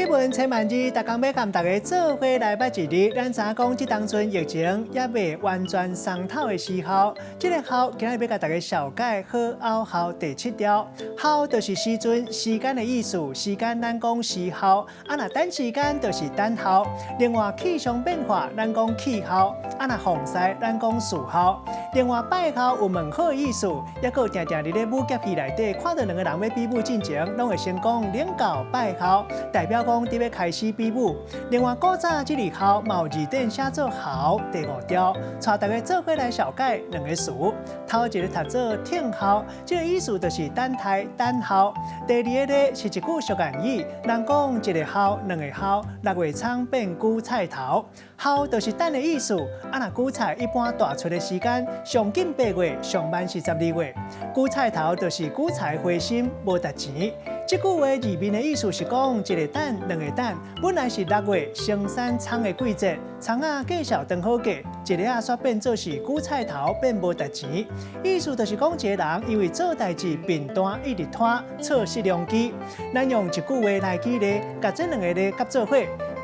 聞千萬字，逐工欲共大家做伙來捌一字。咱知影講，這當陣疫情猶未完全鬆透的時候，這个候今仔日欲共大家紹介好漚候第七條。候就是時陣、時間的意思，時間咱講時候，啊若等時間就是等候。另外氣象變化，咱講氣候，啊若防曬咱講事候。另外拜候有問好的意思，猶閣定定佇咧武俠戲內底看著兩个人欲比武進前，攏會先講領教拜候，代表講佇欲開始比武。另外古早這字候嘛有字典寫做猴第五條，帶大家做伙來紹介兩个詞。頭一个讀做聽候，這个意思就是等待、等候。第二个咧是一句俗諺語，人講一个候、兩个候，六月蔥變韭菜頭。候就是等的意思，啊若韭菜一般大出的時間，上緊八月，上慢是12月。韭菜頭就是韭菜灰心，無值錢。這句話字面的意思是講，一个等，兩个等，本來是六月生產蔥的季節，蔥仔價數當好價，一下仔煞變做是韭菜頭變無值錢。意思就是講，一个人因為做代誌貧惰，一直拖，錯失良機。咱用一句話來舉例，共這兩个字合做伙。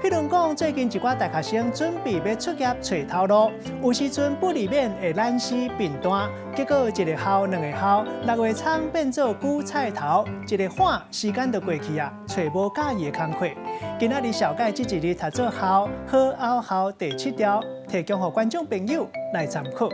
譬如講，最近一寡大學生準備欲出業揣頭路，有時陣不離免會懶死貧惰，結果一个候兩个候，六月蔥變做韭菜頭，一个晃時間就過去啊，揣無佮意的工課。今仔日紹介這一字讀做候，好漚候第七條，提供予觀眾朋友來參考。